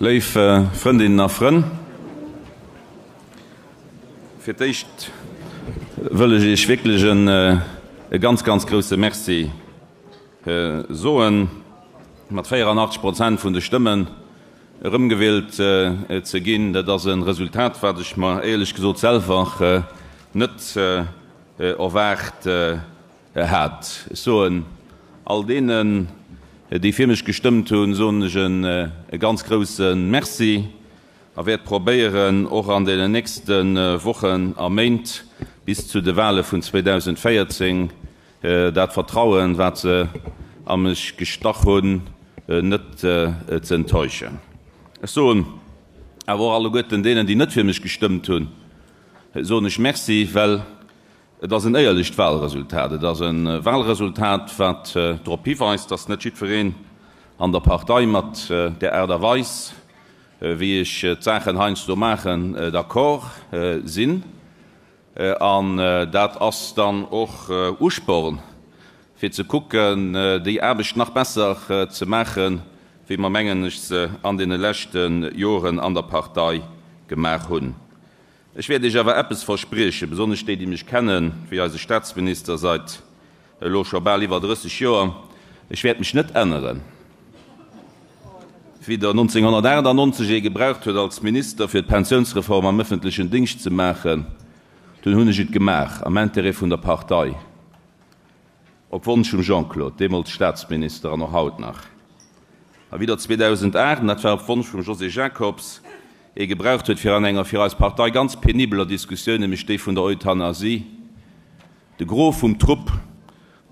Léif Frëndinnen a Frënn, fir d'éischt wëll ech Iech wierklech e ganz, ganz grouse Merci soen. Mat 84 Prozent vun de Stëmmen erëmgewielt ze ginn, dat ass e Resultat, wat ech mer éierlech gesot selwer net erwaart hat. Ech soen all deenen, déi fir mech gestëmmt hunn, soen ech e ganz grousse Merci a wäert probéieren, och an deenen nächste Wochen a Méint bis zu de Wahle vun 2014 dat Vertrauen, wat se a mech gestach hunn, net ze enttäuschen. Ech soen awer och alleguerten deenen, déi net fir mech gestëmmt hunn, soen ech Merci, well Et ass en éierlecht Wahlresultat. Et ass e Wahlresultat, wat drop hiweist, dass net jiddwereen an der Partei mat där Aart a Weis, wéi ech d'Saachen heiansdo maachen, d'accord sinn. An dat ass dann och Usporn, fir ze kucken, déi Aarbecht nach besser ze maachen, wéi mer, mengen ech, se an deene leschte Joren an der Partei gemaach hunn. Ech wäert Iech awer eppes verspriechen, besonnesch déi, déi mech kennen, wéi eise Staatsminister seit elo scho bal iwwer 30 Joer, Ech wäert mech net änneren. Wéi Der 1998 ee gebraucht huet als Minister, fir d'Pensiounsreform am öffentlechen Dingscht ze maachen, dunn hunn ech et gemaach am Intérêt vun der Partei. Op Wonsch vum Jean-Claude, deemools Staatsminister an och haut nach. A wéi der 2008, an dat war op Wonsch vum José Jacobs, ee gebraucht huet fir an enger fir eis Partei ganz penibeler Diskussioun, nämlech déi vun der Euthanasie, de Gros vum Trupp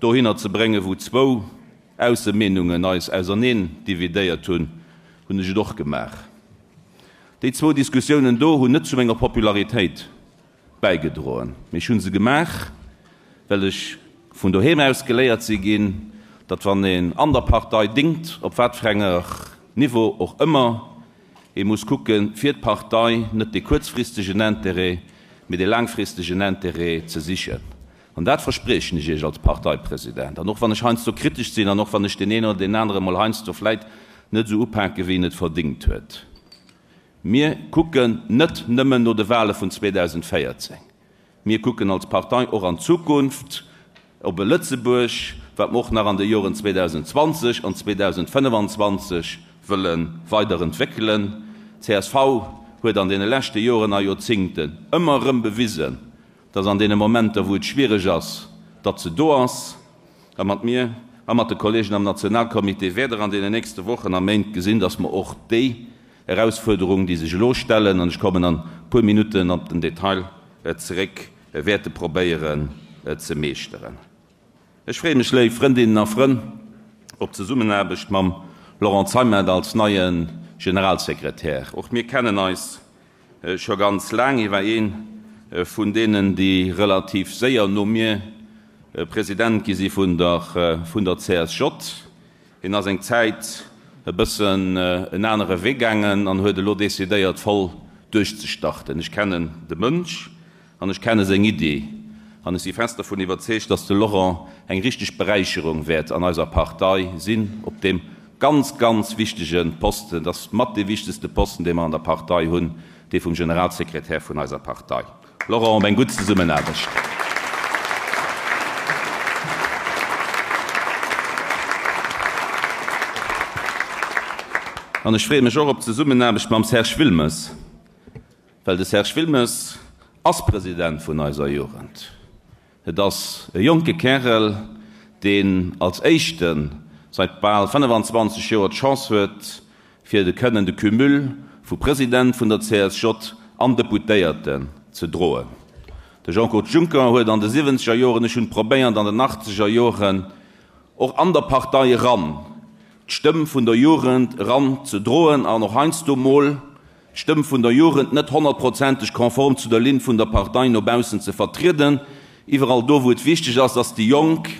dohinner ze bréngen, wou zwou Aussemeenungen eis auserneen dividéiert hunn, hunn ech et och gemaach. Déi zwou Diskussiounen do hunn net zu menger Popularitéit bäigedroen, mee ech hu se gemaach, well ech vun doheem aus geléiert si ginn, datt wann een an der Partei dingt, op wat fir enger Niveau och ëmmer, ee muss kucken, fir d'Partei net dee kuerzfristegen Intérêt, mee dee laangfristegen Intérêt ze sichen. An dat verspriechen ech Iech als Parteipresident. An och wann ech heiansdo kritesch sinn an och wann ech deen een oder deen anere mol heiansdo vläit net esou upake wéi en et verdéngt huet, Mir kucken net nëmmen no de Wahle vun 2014. Mir kucken als Partei och an d'Zukunft, op e Lëtzebuerg, wat mer och nach an de Joren 2020 an 2025 wëlle weider entwéckelen. Csv huet an deene leschte Joren a Joerzingten ëmmer erëm bewisen, dass an deene Momenter, wou et schwiereg ass, datt se do ass. A mat mir a mat de Kollegen am Nationalcomité wäert Der an deenen nächste Wochen a Méint gesinn, dass mer och déi Erausfuerderung, déi sech elo stellen, an ech kommen an e puer Minutten op den Detail zeréck, wäerte probéieren ze meeschteren. Ech freeë mech, léif Frëndinnen a Frënn, op d'Zesummenaarbecht mam Laurent Zeimet als neie Generalsekretär. Och mir kennen eis scho ganz laang. Hie war ee vun deenen, déi relativ séier no mir President gi si vun der CSJ. Hien ass eng Zäit e bëssen en anere Wee gaangen an huet elo decidéiert, voll duerchzestarten. Ech kennen de Mënsch an ech kenne seng Iddi an ech si fest dervun iwwerzeegt, dass de Laurent eng richteg Beräicherung wäert an eiser Partei sinn op deem ganz, ganz wichtege Posten. Dat ass mat dee wichtegste Posten, dee mer an der Partei hunn, dee vum Generalsekretär vun eiser Partei. Laurent, op eng gutt Zesummenaarbecht. An ech freeë mech och op d'Zesummenaarbecht mam Serge Wilmes, well de Serge Wilmes ass President vun eiser Jugend. Et ass e jonke Kärel, deen als éischte seit bal 25 Joer d'Chance huet, fir de kënnen de Cumul vu President vun der CSJ an Deputéierten ze droen. De Jean-Claude Juncker huet an de siwwenzeger Joren, ech hunn probéiert an den achtzeger Joren och an der Partei eran d'Stëmm vun der Jugend eran ze droen an och heiansdo mol d'Stëmm vun der Jugend net honnertprozenteg konform zu der Linn vun der Partei no baussen ze vertrieden, iwwerall do wou et wichteg ass, dass déi Jonk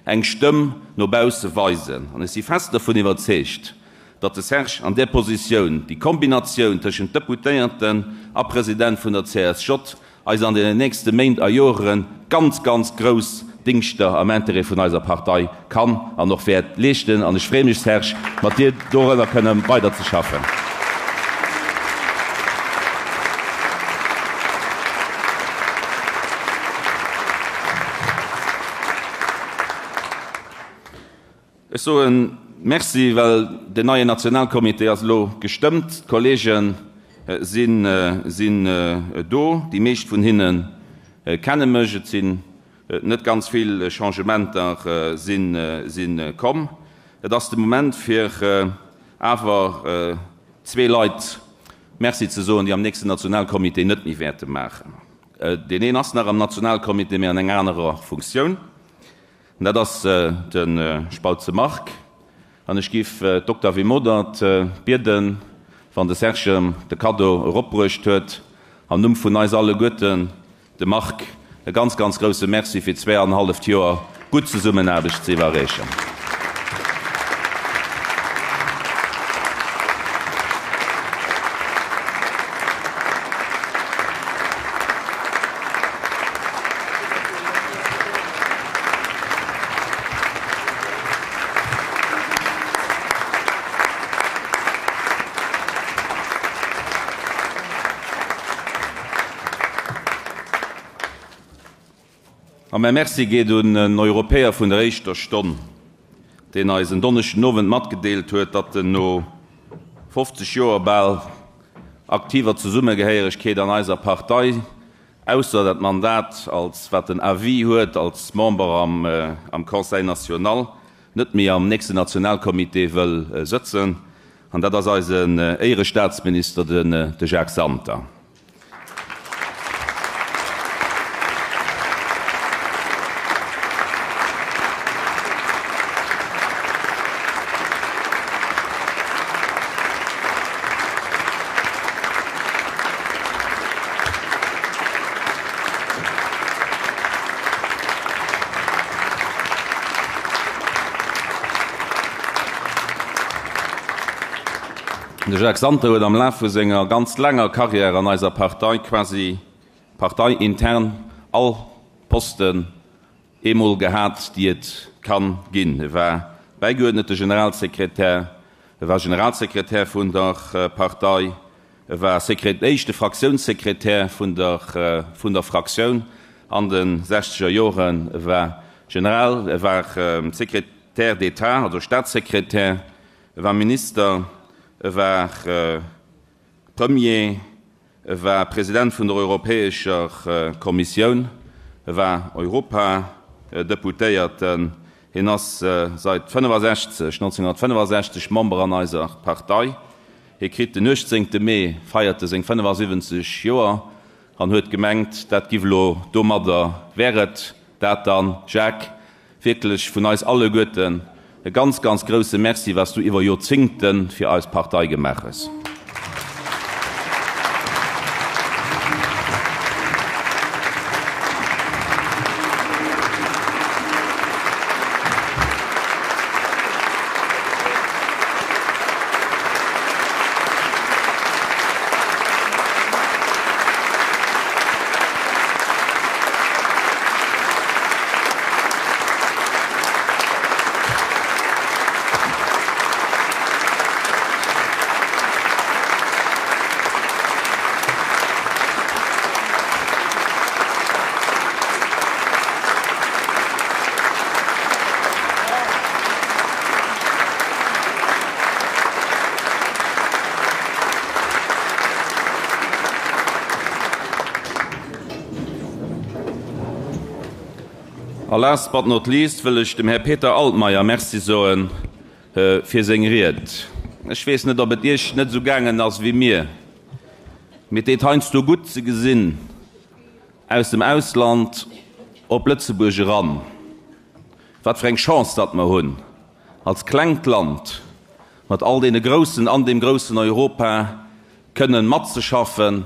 eng Stëmm no bausse weisen. An ech si fest dervun iwwerzeegt, datt de Serge an där Positioun, déi Kombinatioun tëschent Deputéierten a President vun der CSJ, eis an deenen nächste Méint a Joere ganz, ganz grouss Dingschter am Intérêt vun eiser Partei kann an och wäert leeschten. An ech freeë mech, Serge, mat dir dorënner kënne weiderzeschaffen. Ech soe Merci, well den neien Nationalcomité ass elo gestëmmt. D'Kollege sinn do. Déi meescht vun hinne kenne mech. Et sinn net ganz vill Changementer si komm. Et ass de Moment fir awer zwee Leit Merci ze soen, déi am nächsten Nationalcomité net méi wäerte maachen. Deen een ass nach am Nationalcomité, mä an enger anerer Funktioun. Dat ass de Spautze Marc. An ech giff d'Octavie Modert bieden, wann de Serge em de Kaddo eropbruecht huet, am Numm vun eis alleguerten dem Marc e ganz, ganz grousse Merci fir zweeanenhalleft Joer gutt Zesummenaarbecht ze iwwerreechen. A mäi Merci geet un en Europäer vun der éischter Stonn, deen eis en Donneschden Owend matgedeelt huet, datt en no 50 Joer bal aktiver Zesummegehéieregkeet an eiser Partei, ausser dat Mandat als wat en à vie huet als Member am Conseil national, net méi am nächsten Nationalcomité wëll sëtzen. An dat ass eisen Éierestaatsminister, de Jacques Santer. De Jacques Santer huet am Laf vu senger ganz laanger Karriär an eiser Partei quasi parteiintern all Posten eemol gehat, déi et kann ginn. E war bäigeuerdnete Generalsekretär, e war Generalsekretär vun der Partei, E war éischte Fraktiounssekretär vun der vun der Fraktioun an de sechzeger Joren. E war General, e war Secrétaire d'État, also Staatssekretär, e war Minister, e war Premier, e war President vun der Europäescher Kommissioun, e war Europadeputéierten. Hien ass seit 65, 1965 Member an eiser Partei. Hie kritt den 18. Mee feiert e seng 75 Joer an huet gemengt, dat giff elo domadder wär et dat dann. Jacques, wierklech vun eis alleguerten e ganz, ganz grousse Merci, wat s du iwwer Joerzingte fir eis Partei gemaach hues. A last but not least wëll ech dem Här Peter Altmaier Merci soe fir seng Ried. Ech weess net, ob et Iech net esou gaangen ass wéi mir, mee et deet heiansdo gutt ze gesinn, aus dem Ausland op Lëtzebuerg eran, wat fir eng Chance datt mer hunn als klengt Land mat all deene groussen an deem groussen Europa kënnen matzeschaffen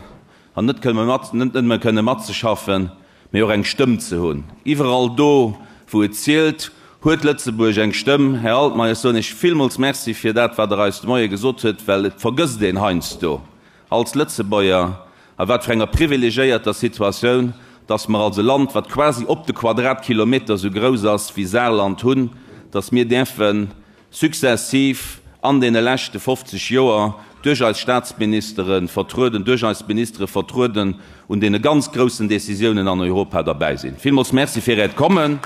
an net kënne mat, net nëmme kënne matzeschaffen, mee och eng Stëmm ze hunn. Iwwerall do, wou et zielt, huet Lëtzebuerg eng Stëmm. Här Altmaier, ech soen Iech villmools Merci fir dat, wat Der eis de Moie gesot huet, well et vergësst een heiansdo als Lëtzebuerger, a wat fir enger privilegéierter Situatioun, dass mer als e Land, wat quasi op de Quadratkilometer esou grouss ass wéi Saarland hunn, dass mir däerfen successiv an deene leschte 50 Joer duerch eis Statsministere vertrueden, duerch eis Ministere vertrueden, un deene ganz groussen Décisiounen an Europa derbäi sinn. Villmools Merci fir Äert Kommen.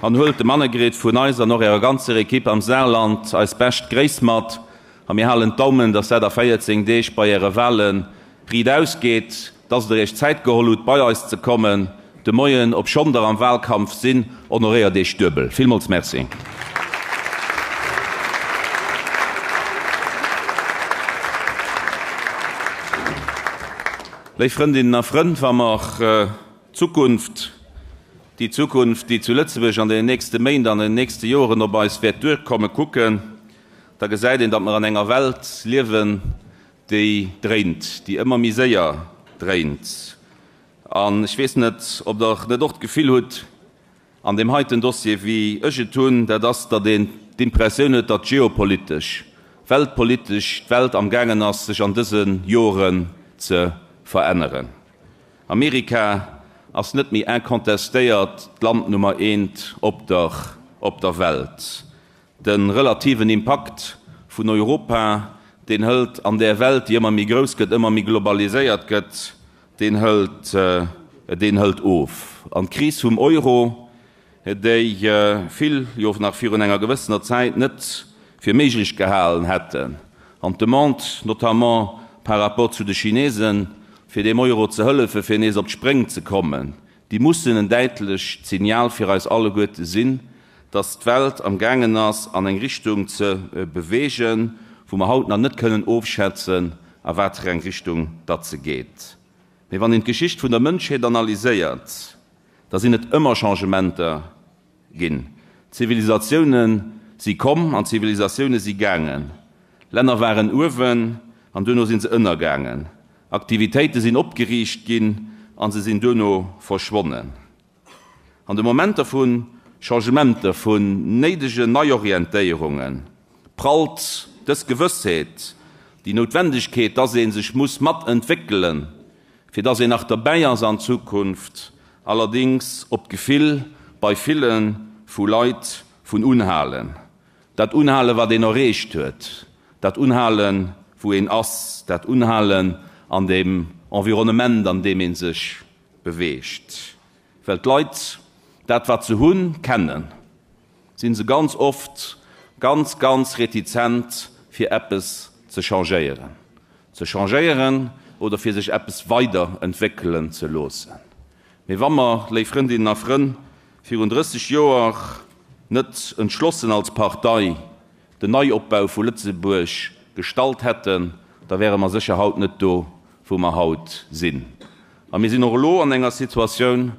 An huelt dem Annegret vun eis an och ärer ganzer Ekipp am Saarland eis bescht Gréiss mat. A mir halen d'Daumen, dass dat a 14 Deeg bei äre Wale riit ausgeet. Dass Der Iech Zäit geholl hutt, bei eis ze kommen de Moien, obschonn Der am Wahlkampf sinn, honoréiert Iech duebel. Villmools Merci. Léif Frëndinnen a Frënn, wa mer d'Zukunft, déi Zukunft, déi zu Lëtzebuerg an den nächste Méint, an den nächste Joren op eis wäert duerkommen, kucken, da gesäit een, datt mer an enger Welt liewen, déi dréint, déi ëmmer méi séier dréint. An ech weess net, ob Der net och d'Gefill hutt an deem heiten Dossier, wéi ech et hunn, dat ass, datt een d'Impressioun huet, datt geopolitesch, weltpolitesch d'Welt amgaangen ass, sech an dëse Joren ze veränneren. Amerika ass net méi incontestéiert d'Land Nummer eent op der op der Welt. De relativen Impakt vun Europa, deen hëlt an där Welt, déi ëmmer méi grouss gëtt, ëmmer méi globaliséiert gëtt, deen hëlt, deen hëlt of. An d'Kris vum Euro, déi vill jo nach virun enger gewëssener Zäit net fir méiglech gehalen hätten, an d'Demande notamment par rapport zu de Chinesen, fir deem Euro ze hëllefen, fir nees op d'Spréng ze kommen, déi mussen en däitlecht Signal fir eis alleguerte sinn, dass d'Welt am gaangen ass an eng Richtung ze beweegen, wou mer haut nach net kënnen ofschätzen, a wat fir eng Richtung datt se geet. Mee wann een d'Geschicht vun der Mënschheet analyséiert, da sinn et ëmmer Changementer ginn. Zivilisatioune si komm an Zivilisatioune si gaangen. Länner waren uewen an duerno si se ënnergaangen. Aktivitéite sinn opgeriicht ginn a se sinn duerno verschwonnen. An de Momenter vu Changementer, vun néidegen Neiorientéierunge prallt dës Gewëssheet, déi Noutwendegkeet, dass ee sech muss mat entwéckelen, fir dass een nach derbäi ass an Zukunft, allerdéngs op d'Gefill bei ville vu Leit vun Unhalen. Dat Unhalen, wat een erreecht huet, dat Unhalen, wou een ass, dat Unhalen an deem Environnement, an deem ee sech beweegt. Well d'Leit dat, wat se hunn, kennen, si se ganz oft ganz, ganz retizent, fir eppes ze changéieren. Ze changéieren oder fir sech eppes weiderentwéckelen ze loossen. Mee wa mer, léif Frëndinnen a Frënn, virun 30 Joer net entschlossen als Partei den Neiopbau vu Lëtzebuerg gestallt hätten, da wäre mer sécher haut net do, wou mer haut sinn. A mir sinn och elo an enger Situatioun,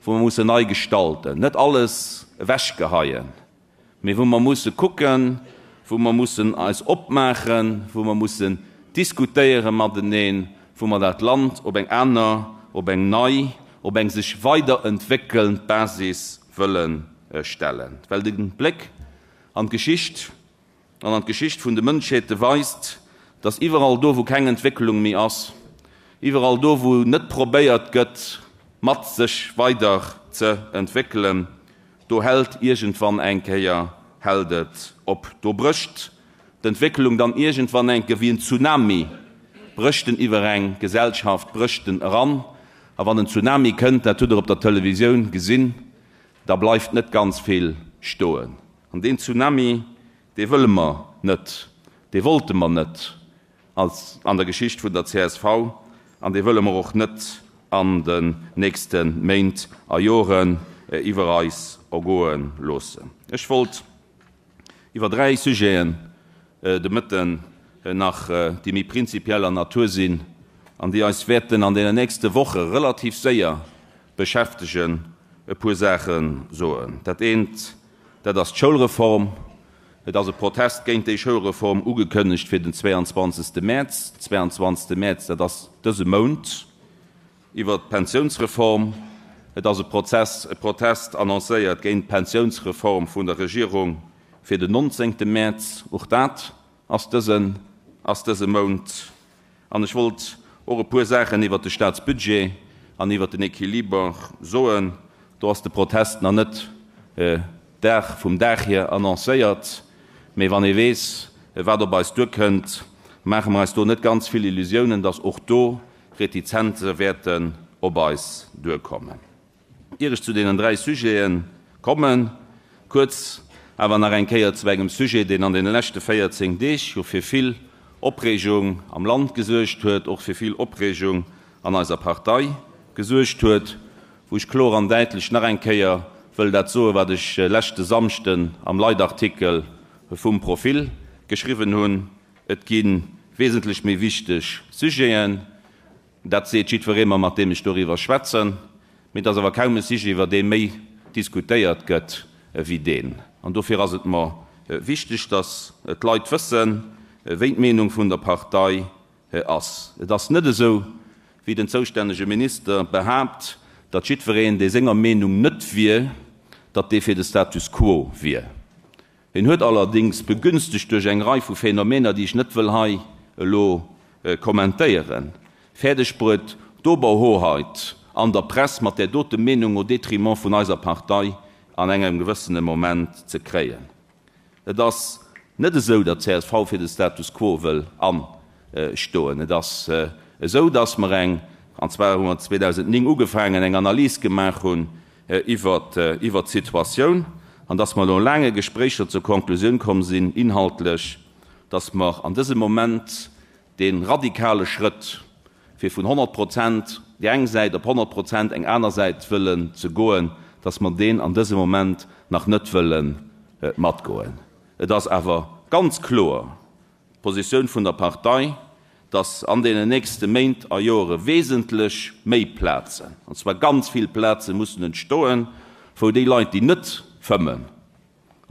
wou mer mussen nei gestalten, net alles ewechgeheien, mee wou mer musse kucken, wou mer mussen eis opmaachen, wou mer mussen diskutéiere mateneen, wou mer dat Land op eng aner, op eng nei, op eng sech weiderentwéckelnd Basis wëlle stellen. Well de Bléck an d'Geschicht an an d'Geschicht vun de Mënschheete weist, dass iwwerall do, wou keng Entwécklung méi ass, iwwerall do, wou net probéiert gëtt, mat sech weider ze entwéckelen, do hält iergendwann eng Kéier hält et op. Do brécht d'Entwécklung dann iergendwann eng Kéier wéi en Tsunami, brécht en iwwer eng Gesellschaft, brécht en eran. A wann en Tsunami kënnt, dat hutt Der op der Televisioun gesinn, da bleift net ganz vill stoen. An deen Tsunami, dee wëlle mer net, dee wollte mer net als an der Geschicht vun der csv an dee wëlle mer och net an den nächste Méint a Joren iwwer eis ergoe loossen. Ech wollt iwwer 3 Sujeten de Mëtten nach, déi méi prinzipieller Natur sinn an déi eis wäerten an deenen nächste Woche relativ séier beschäftegen, e puer Saache soen. Dat eent, dat ass d'Schoulreform. Et ass e Protest géint déi Schoulreform ugekënnegt fir den 22. Mäerz. 22. Mäerz, dat ass dëse Mount. Iwwert d'Pensiounsreform, Et ass e Prozess, e Protest annoncéiert géint d'Pensiounsreform vun der Regierung fir den 19. Mäerz. Och dat ass dësen, ass dëse Mount. An ech wollt och e puer Saachen iwwert de Staatsbudget an iwwert den Equiliber soen. Do ass de Protest nach net Dag vum Dag hier annoncéiert, mee wann ee weess, wat op eis duerkënnt, maache mer eis do net ganz vill Illusiounen, dass och do Retizenze wäerten op eis duerkommen. Ier ech zu deenen 3 Sujete kommen. Kuerz awer nach eng Kéier zu engem Sujet, deen an deene leschte 14 Deeg jo fir vill Opreegung am Land gesuergt huet, och fir vill Opreegung an eiser Partei gesuergt huet, wou ech kloer an däitlech nach eng Kéier wëll dat soen, wat ech leschte Samschden am Leitartikel vum Profil geschriwwen hunn, Et gi wesentlech méi wichteg Sujeten. Dat seet jiddweree mer, mat deem ech doriwwer schwätzen. Mee et ass awer kaum e Sujet, iwwer dee méi diskutéiert gëtt wéi deen. An dofir ass et mer wichteg, datt d'Leit wëssen, wéi d'Meenung vun der Partei ass. Et ass net esou, wéi den zoustännege Minister behaapt, datt jiddwereen, dee senger Meenung net wier, datt dee fir de Status quo wier. Hien huet allerdéngs, begünstigt duerch eng Rei vu Phänomener, déi ech net wëll hei elo kommentéieren, fäerdeg bruet, d'Oberhoheit an der Press mat där dote Meenung au détriment vun eiser Partei an engem gewëssene Moment ze kréien. Et ass net esou, datt csv fir de Status quo wëll anstoen. Et ass esou, datt mer eng, an zwar hu mer 2009 ugefaangen, eng Analys gemaach hunn iwwert d'Situatioun an dass mer no laange Gespréicher zur Konklusioun komm sinn, inhaltlech, dass mer an dësem Moment dee radikale Schrëtt, fir vun 100 Prozent déi eng Säit op 100 Prozent eng aner Säit wëllen ze goen, dass mer deen an dësem Moment nach net wëlle matgoen. Et ass awer ganz kloer, d'Positioun vun der Partei, dass an deenen nächste Méint a Joere wesentlech méi Plazen, an zwar ganz vill Plaze mussen entstoen, wou déi Leit, déi net fëmmen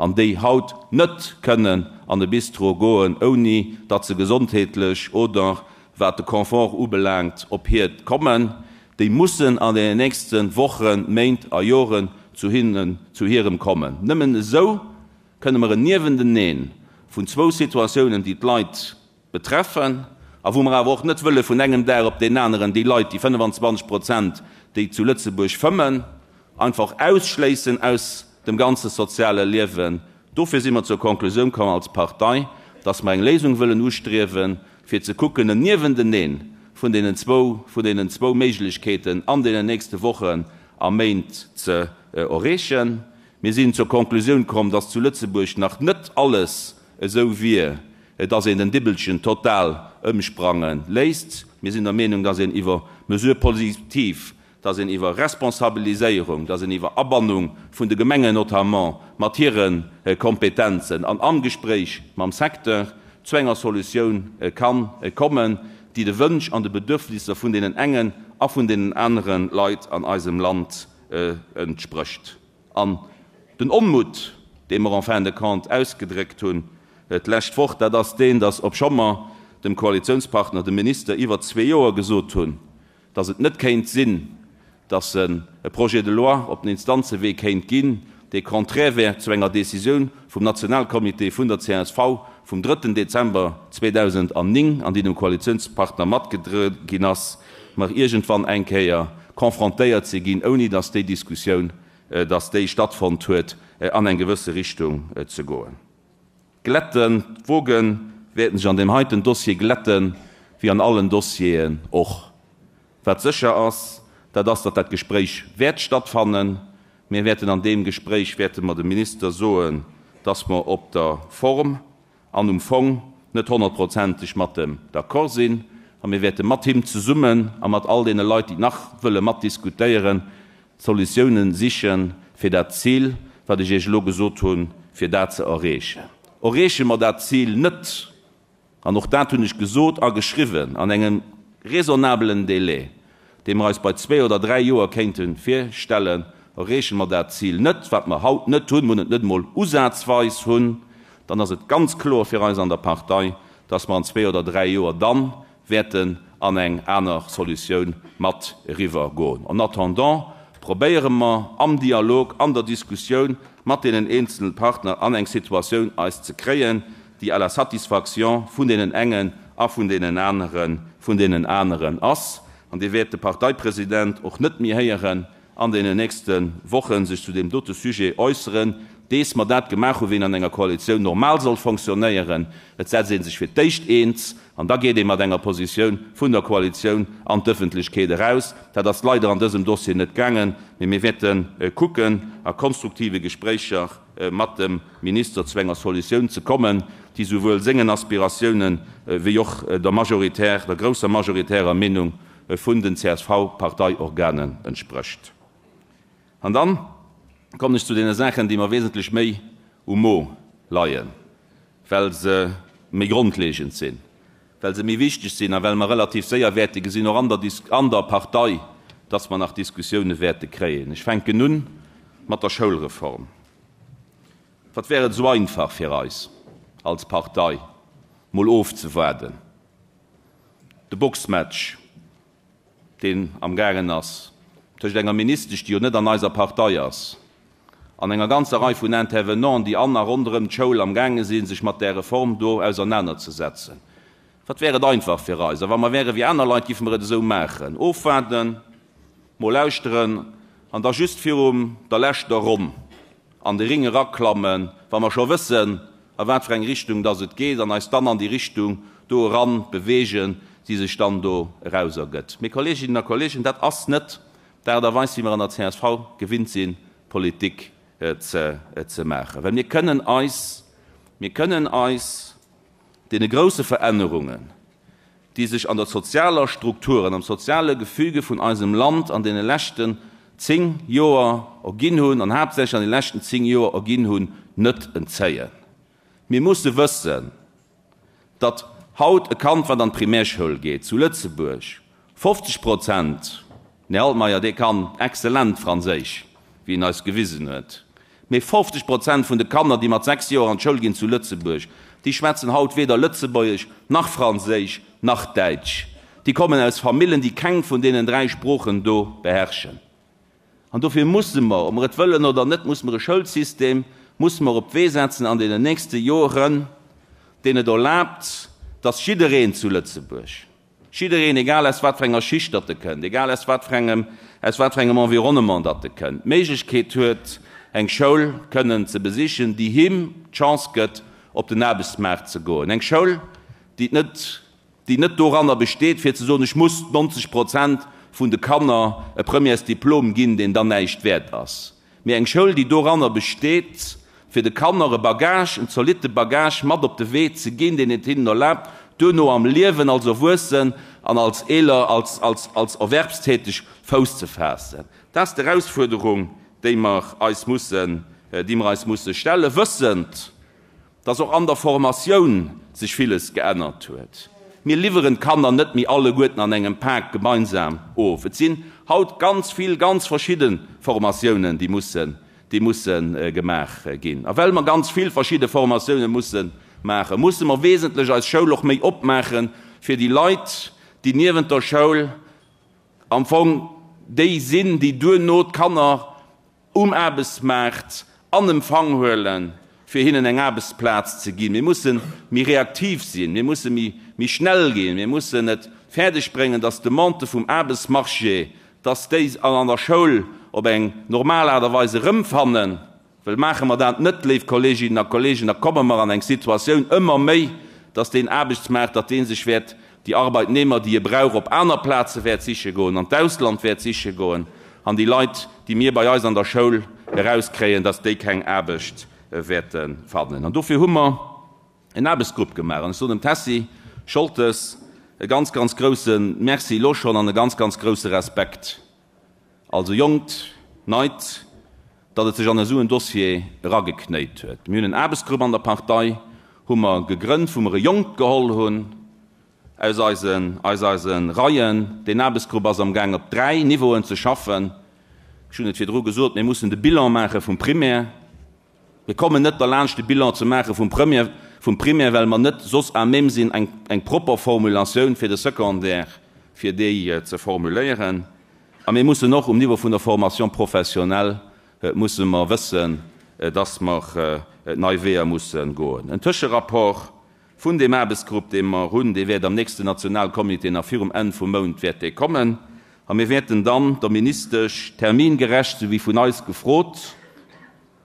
an déi haut net kënnen an e Bistro goen, ouni datt se gesondheetlech oder wat de Confort ubelaangt op Hiert kommen, déi mussen an deenen nächste Wochen, Méint a Joren zu hinnen, zu hirem kommen. Nëmmen esou Kënne mer en Niewenteneen vun zwou Situatiounen, déi d'Leit betreffen a wou mer awer och net wëlle vun engem Dag op deen aneren déi Leit, déi 25 Prozent, déi zu Lëtzebuerg fëmmen, einfach ausschléissen aus dem ganze soziale Liewen. Dofir si mer zur Konklusioun komm als Partei, dass mer eng Léisung wëllen ustriewen, fir ze kucken, en Niewenteneen vun deenen zwou, vun deenen zwou Méiglechkeeten an deenen nächste Wochen a Méint ze erreechen. Mir sinn zur Konklusioun komm, dass zu Lëtzebuerg nach net alles esou wier, dass een den Dibbelchen total ëmsprange léisst. Mir sinn der Meenung, dass een iwwer Mesures positives, dass een iwwer Responsabiliséierung, dass een iwwer Abannung vun de Gemengen notamment mat hire Kompetenzen an am Gespréich mam Secteur zu enger Solutioun ka kommen, déi de Wënsch an de Bedürfnisser vun deenen engen a vun deenen anere Leit an eisem Land entsprécht. An den Onmutt, dee mer en fin de compte ausgedréckt hunn d'lescht Woch, dat ass deen, datt obscho mer dem Koalitionspartner, dem Minister, iwwer zwee Joer gesot hunn, datt et net kéint sinn, datt en e Projet de loi op den Instanzewee kéint ginn, dee contraire wär zu enger Décisioun vum Nationalcomité vun der csv vum drëtten Dezember 2009, an déi dem Koalitionspartner matgedroe ginn ass, mer iergendwann eng Kéier confrontéiert si ginn, ouni datt déi Diskussioun, datt déi stattfonnt huet, an eng gewësse Richtung ze goen. Glätten, d'Wogen wäerten sech an deem heiten Dossier glätten, wéi an allen Dossieren och. Wat sécher ass, dat ass, datt dat Gespréich wäert stattfannen. Mir wäerten an deem Gespréich wäerte mer dem Minister soen, datt mer op der Form an um Fong net honnertprozenteg mat em d'accord sinn, a mir wäerte mat him zesummen a mat all deene Leit, déi nach wëlle matdiskutéieren, Solutiounen sichen, fir dat Zil, wat ech Iech elo gesot hunn, fir dat ze erreechen. Erreeche mer dat Zil net, an och dat hunn ech gesot a geschriwwen, an engem raisonnabelen Délai, dee mer eis bei zwee oder dräi Joer kéinte virstellen, erreeche mer dat Zil net, wat mer haut net hunn, mer hunn et net emol usazweis hunn, dann ass et ganz kloer fir eis an der Partei, dass mer an zwee oder dräi Joer dann wäerten an eng aner Solutioun mat eriwwer goen. En attendant probéiere mer am Dialog, an der Diskussioun mat deenen eenzele Partner an eng Situatioun eis ze kréien, déi à la satisfaction vun deenen engen a vun deenen aneren, vun deenen aneren ass. An Dir wäert de Parteipresident och net méi héieren an deenen nächste Woche sech zu deem dote Sujet äusseren, dees mer dat gemaach hu wéi een an enger Koalitioun normal soll fonctionnéieren. Et setzt ee sech fir d'éischt eens an da geet ee mat enger Positioun vun der Koalitioun an d'Ëffentlechkeet eraus. Dat ass leider an dësem Dossier net gaangen, mee mir wäerte kucken a konstruktive Gespréicher. mat dem Minister zu enger Solutioun ze kommen, déi souwuel sengen Aspiratiounen wéi och der majoritaire, der grousser majoritärer Meenung vun den CSV-Parteiorganen entsprécht. An dann kommen ech zu deene Saachen, déi mer wesentlech méi um Mo leien, well se méi grondlegend sinn, well se méi wichteg sinn a well mer relativ séier wäerte gesinn, och an der an der Partei, dass mer nach Diskussioune wäerte kréien. Ech fänken un mat der Schoulreform. Wat wär et esou einfach fir eis als Partei, mol ofzewaarden, de Boxmatch, deen am gaangen ass tëscht enger Ministesch, déi jo net an eiser Partei ass, an enger ganzer Rei vun Intervenanten, déi an a ronderëm d'Schoul am gaange sinn, sech mat där Reform do ausernanerzesetzen. Wat wär et einfach fir eis? A wa mer wäre wéi aner Leit, giffe mer et esou maachen, Ofwaarden, mol lauschteren an da just virum der leschter Ronn an de Ring eraklammen, wa mer scho wëssen, a wat fir eng Richtung dass et geet, an eis dann an déi Richtung do eran bewegen, déi sech dann do eraus ergëtt. Mee, Kolleeginnen a Kolleegen, dat ass net d'Aart a Weis, wéi mer an der csv gewinnt sinn, Politik ze maachen. Well mir kënnen eis, mir kënnen eis deene grouse Verännerungen, déi sech an der sozialer Struktur an am soziale Gefüge vun eisem Land an deene leschten 10 Joer erginn hunn, an haaptsächlech an de leschten 10 Joer erginn hunn, net entzéien. Mir musse wëssen, datt haut e Kand, wat an d'Primärschoul geet zu Lëtzebuerg, 50 Prozent, Den Här Altmeier, dee kann exzellent Franséisch, wéi en eis gewisen huet. Mee 50 Prozent vun de Kanner, déi mat 6 Joer an d'Schoul ginn zu Lëtzebuerg, déi schwätzen haut weder Lëtzebuergesch, nach Franséisch, nach Däitsch. Déi kommen aus Famillen, déi keng vun deenen 3 Sproochen do beherrschen. An dofir musse mer, ob mer et wëllen oder net, musse mer e Schoulsystem musse mer op d'Wee setzen an deenen nächste Joren, deen et erlaabt, dass jiddereen zu Lëtzebuerg, Jiddereen, egal aus wat fir enger Schicht datt e kënnt, egal aus wat fir engem, aus wat fir engem Environnement datt e kënnt, d'Méiglechkeet huet, eng Schoul kënnen ze besichen, déi him d'Chance gëtt, op den Aarbechtsmaart ze goen. Eng Schoul, déi net, déi net doranner besteet, fir ze soen, ech muss 90 Prozent vun de Kanner e Premièresdiplom ginn, deen dann näischt wäert ass. Mee eng Schoul, déi doranner besteet, fir de Kanner e Bagage, en zolitte Bagage mat op de Wee ze ginn, deen et hinnen erlaabt, duerno am Liewen als Erwuessen an als Eeler, als, als, als Erwerbstäteg Fouss ze faassen. Dat ass d'Erausfuerderung, déi mer eis mussen, déi mer eis musse stellen, wëssend, dass och an der Formatioun sech villes geännert huet. Mir liwweren d'Kanner net méi alleguerten an engem Pak gemeinsam of. Et sinn haut ganz vill ganz verschidde Formatiounen, déi mussen, déi musse gemaach ginn. A well mer ganz vill verschidde Formatioune musse maachen, musse mer wesentlech eis Schoul och méi opmaache fir déi Leit, déi niewent der Schoul am Fong déi sinn, déi duerno d'Kanner um Aarbechtsmaart an Empfang huelen, fir hinnen eng Aarbechtsplaz ze ginn. Mir musse méi reaktiv sinn, mir musse méi schnell ginn, mir mussen et fäerdeg bréngen, dass d'Demandë vum Aarbechtsmarché, dass déi an der Schoul op eng normal Aart a Weis erëmfannen. Well maache mer dat net, léif Kolleeginnen a Kolleegen, da komme mer an eng Situatioun ëmmer méi, dass deen Aarbechtsmaart, datt dee sech wäert déi Arbeitnehmer, déi e brauch, op aner Plaze wäert siche goen, an d'Ausland wäert siche goen, an déi Leit, déi mir bei eis an der Schoul erauskréien, dass déi keng Aarbecht wäerte fannen. An dofir hu mer en Aarbechtsgrupp gemaach. An ech soen dem Tessy Scholtes e ganz, ganz grouse Merci elo schonn an e ganz, ganz grouse Respekt als e jonkt, neit, datt et sech an esou en Dossier erageknéit huet. Mir hunn en Aarbechtsgrupp an der Partei hu mer gegrënnt, wou mer e Jonkt geholl hunn aus eisen, aus eise Reien. Deen Aarbechtsgrupp ass amgaang op 3 Niveauen ze schaffen. Ech hunn et virdru gesot, mir mussen de Bilan maache vum Primaire. Mir kommen net derlaanscht de Bilan ze maache vum Premier, vum Primaire, well mer net soss à même sinn eng, eng propper Formulatioun fir de Secondaire, fir déi ze formuléieren. A mir mussen och um Niveau vun der Formation professionnelle musse mer wëssen, dass mer nei Weeër musse goen. En Tëscherapport vun deem Aarbechtsgrupp, dee mer hunn, dee wäert am nächsten Nationalcomité nach virum Enn vum Mount wäert dee kommen. A mir wäerten dann der Ministesch termingerecht, esou wéi vun eis gefrot,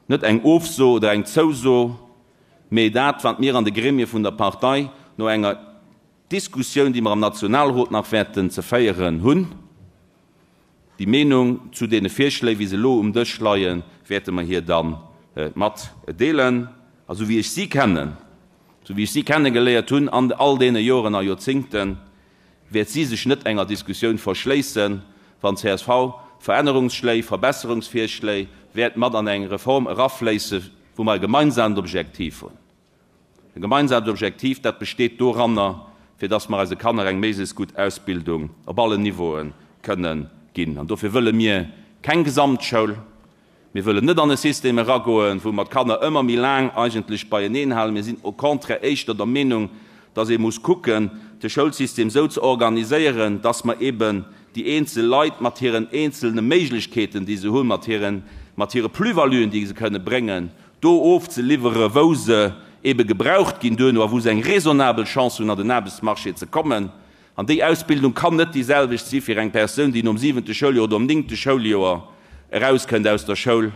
net eng Ofso oder eng Zouso, mee dat, wat mir an de Gremie vun der Partei no enger Diskussioun, déi mer am Nationalrot nach wäerten ze féieren hunn, déi Meenung zu deene Virschléi, wéi se elo um Dësch leien, wäerte mer hir dann. Matdeelen. A sou wéi ech si kennen, sou wéi ech si kennegeléiert hunn an all deene Joren a Joerzingten, wäert si sech net enger Diskussioun verschléissen, wann csv Verännerungsschléi, Verbesserungsvirschléi wäert mat an eng Reform erafléisse wou mer e gemeinsamt Objektiv hunn. E gemeinsamt Objektiv, dat besteet doranner, fir dass mer eise Kanner eng méiglechst gutt Ausbildung op allen Niveaue kënnen ginn. An dofir wëlle mir keng Gesamtschoul. Mir wëllen net an e System eragoen, wou mer d'Kanner ëmmer méi laang eigentlech beieneen halen. Mir sinn au contraire éischter der Meenung, dass ee muss kucken, de Schoulsystem esou ze organiséieren, dass mer eben déi eenzel Leit mat hiren eenzelne Méiglechkeeten, déi se hunn, mat hiren, mat hire Plus-valuen, déi se kënne bréngen, do ofzeliwwere wou se ebe gebraucht ginn duerno a wou se eng raisonnabel Chance hunn, an den Aarbechtsmarché ze kommen. An déi Ausbildung kann net déi selwecht si fir eng Persoun, déi nom siwente Schouljoer oder nom néngte Schouljoer erauskënnt aus der Schoul,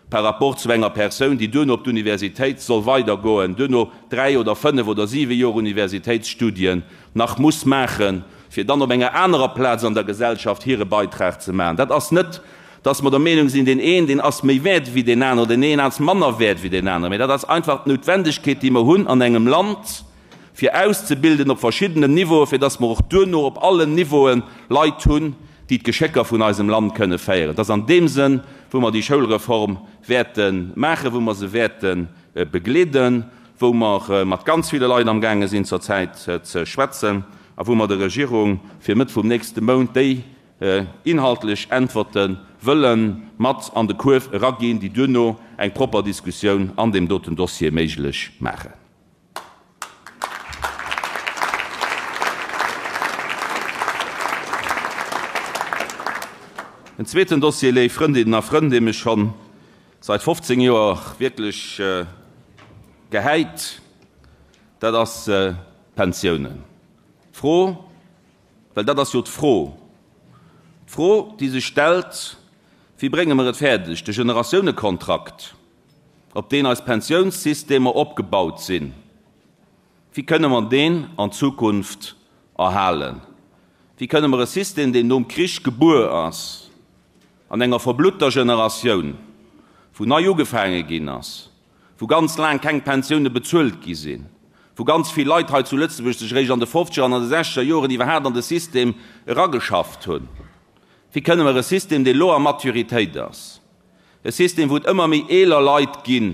par rapport zu enger Persoun, déi duerno op d'Universitéit soll weidergoen, duerno dräi oder fënnef oder siwe Joer Universitéitsstudien nach muss maachen, fir dann op enger anerer Plaz an der Gesellschaft hire Beitrag ze maachen. Dat ass net, dass mer der Meenung sinn, deen een, deen ass méi wäert wéi deen aneren, oder deen een ass manner wäert wéi deen aneren, mä dat ass einfach d'Noutwendegkeet, déi mer hunn an engem Land, fir auszebilden op verschiddenen Niveauen, fir dass mer och duerno op allen Niveaue Leit hunn, déi d'Geschécker vun eisem Land kënne féieren. Et ass an deem Sënn, wou mer déi Schoulreform wäerte maachen, wou mer se wäerte begleeden, wou mer mat ganz ville Leit amgaange sinn zurzäit ze schwätzen a wou mer der Regierung fir Mëtt vum nächste Mount déi inhaltlech Äntwerte wëlle mat an de Kuerf eraginn, déi duerno eng propper Diskussioun an deem doten Dossier méiglech maachen. En zweeten Dossier, léif Frëndinnen a Frënn, dee mech schonn seit 15 Joer wierklech gehäit, dat ass d'Pensiounen. D'Fro, well dat ass jo d'Fro, d'Fro, déi sech stellt, Wéi brénge mer et fäerdeg, de Generatiounekontrakt, op deen eis Pensiounssystemer opgebaut sinn, wéi kënne mer deen an Zukunft erhalen? Wéi kënne mer e System, deen nom Krich gebuer ass, an enger verblutter Generatioun, wou nei ugefaange ginn ass, wou ganz laang keng Pensioune bezuelt gi sinn, wou ganz vill Leit hei zu Lëtzebuerg sech eréischt an de fofzeger an an de sechzeger Joren iwwerhaapt an de System erageschafft hunn, wéi kënne mer e System, deen elo a Maturitéit ass, E System, wou et ëmmer méi eeler Leit ginn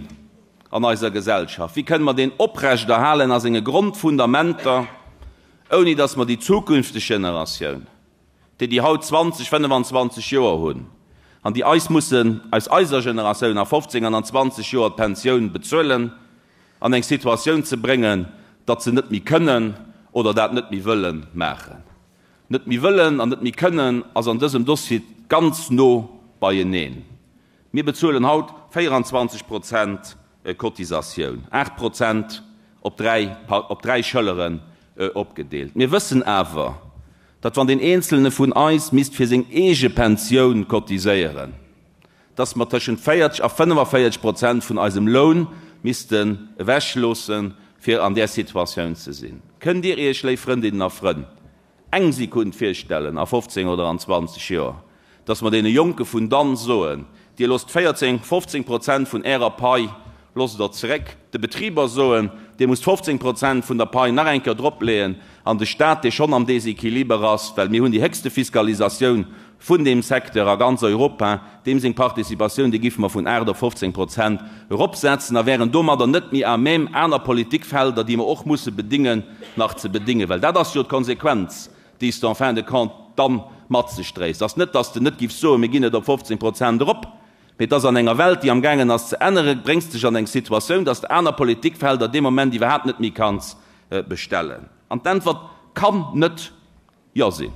an eiser Gesellschaft, wéi kënne mer deen oprechterhalen a senge Grondfundamenter, ouni datt mer déi zukünfteg Generatioun, déi déi haut 20, 25 Joer hunn an déi eis mussen aus eiser Generatioun a 15 an an 20 Joer d'Pensioun bezuelen, an eng Situatioun ze bréngen, datt se net méi kënnen oder dat net méi wëlle maachen. Net méi wëllen an net méi kënnen ass an dësem Dossier ganz no beieneen. Mir bezuelen haut 24 Prozent Cotisatioun, 8 Prozent op dräi op dräi Schëlleren opgedeelt. Mir wëssen awer, datt wann deen Eenzelne vun eis misst fir seng eege Pensioun cotiséieren, datt mer tëschent 40 a 45 Prozent vun eisem Loun missten ewechloossen, fir an där Situatioun ze sinn. Kënnt Dir Iech, léif Frëndinnen a Frënn, eng Sekund virstellen, a 15 oder an 20 Joer, datt mer deene Jonke vun dann soen, Dir loosst 14, 15 Prozent vun Ärer Pai loosst Der zeréck, de Betriber soen, Dir musst 15 Prozent vun der Pai nach eng Kéier dropleeën, an de Stat, dee schonn am Déséquiliber ass, well mir hunn déi héchste Fiskalisatioun vun deem Secteur a ganz Europa, deem seng Participatioun, déi géife mer vun 8 op 15 Prozent eropsetzen a wären domadder net méi à même, aner Politikfelder, déi mer och musse bedingen, nach ze bedingen. Well dat ass jo d'Konsequenz, déi s de en fin de compte da mat sech dréis. Et ass net, dass de net giffs soen, mir ginn et op 15 Prozent erop, mee et ass an enger Welt, déi amgaangen ass ze änneren, bréngs dech an eng Situatioun, dass de aner Politikfelder dee Moment iwwerhaapt net méi kanns bestellen. An d'Äntwert kann net Jo sinn.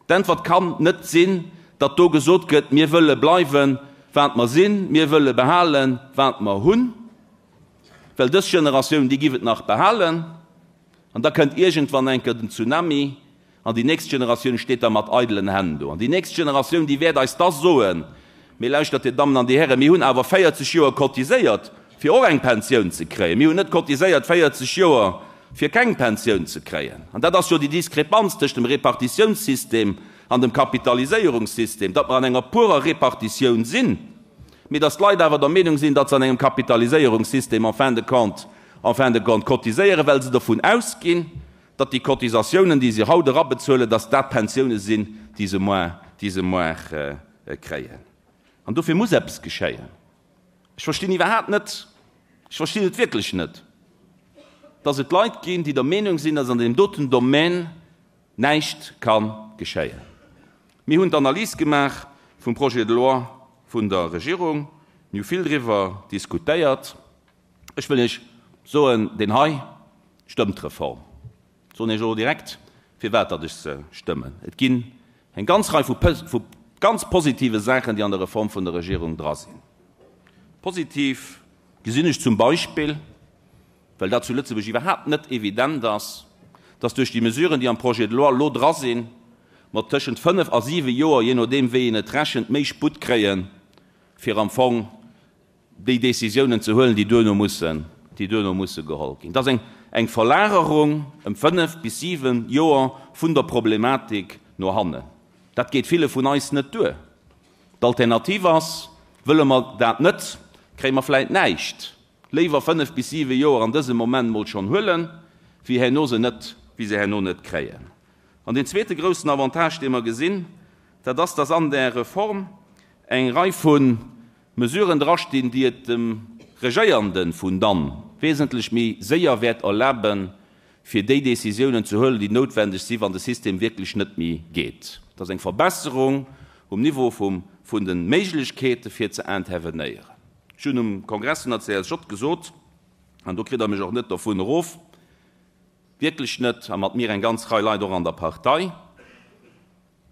D'Äntwert kann net sinn, datt do gesot gëtt, Mir wëlle bleiwen, wat mer sinn, mir wëlle behalen, wat mer hunn, well dës Generatioun, déi giff et nach behalen, an da kënnt iergendwann eng Kéier den Tsunami an déi nächst Generatioun steet da mat eidelen Hänn do. An déi nächst Generatioun, déi wäert eis da soen, Mee lauschtert, Dir Dammen an Dir Hären, mir hunn awer 40 Joer cotiséiert, fir och eng Pensioun ze kréien. Mir hunn net cotiséiert 40 Joer, fir keng Pensioun ze kréien. An dat ass jo déi Diskrepanz tëscht dem Repartitiounssystem an dem Kapitaliséierungssystem, datt mer an enger purer Repartitioun sinn. Mee datt d'Leit awer der Meenung sinn, datt se an engem Kapitaliséierungssystem en fin de compte, en fin de compte cotiséieren, well se dovun ausginn, datt déi Cotisatiounen, déi se haut erabezuelen, datt dat Pensioune sinn, déi se moar, déi se moar kréien. An dofir muss eppes geschéien. Ech verstinn iwwerhaapt net, ech verstinn et wierklech net, datt et Leit ginn, déi der Meenung sinn, datt an deem doten Domän näischt ka geschéien. Mir hunn d'Analys gemaach vum Projet de loi vun der Regierung. Mir hu vill driwwer diskutéiert. Ech wëll Iech soen, deen hei stëmmt d'Reform. Ech soen Iech elo direkt, firwat datt ech se stëmmen. Et ginn eng ganz Rei vu ganz positive Saachen, déi an der Reform vun der Regierung dra sinn. Positiv gesinn ech zum Beispill, well dat zu Lëtzebuerg iwwerhaapt net evident ass, dass duerch déi Mesuren, déi am Projet de loi elo dra sinn, mer tëschent fënnef a siwe Joer, jee nodeem wéi een et rechent, méi Sputt kréien, fir am Fong déi Décisiounen ze huelen, déi duerno mussen, déi duerno musse geholl ginn. Dat ass eng, eng Verlagerung ëm fënnef bis siwe Joer vun der Problematik no hannen. Dat geet ville vun eis net duer. D'Alternativ ass, wëlle mer dat net, kréie mer vläit näischt. Léiwer 5 bis 7 Joer an dësem Moment mol schonn huelen, wéi herno se net, wéi se herno net kréien. An deen zweete groussen Avantage, dee mer gesinn, dat ass, dass an där Reform eng Rei vu Mesuren drastinn, déi et dem Regéierende vun dann wesentlech méi séier wäert erlaben, fir déi Décisiounen ze huelen, déi noutwendeg si wann de System wierklech net méi geet. Et ass eng Verbesserung um Niveau vum, vun de Méiglechkeete fir ze intervenéieren. Ech hunn um Kongress vun der CSJ gesot, an do kritt Der mech och net dovun erof, wierklech net, a mat mir eng ganz Rei Leit och an der Partei,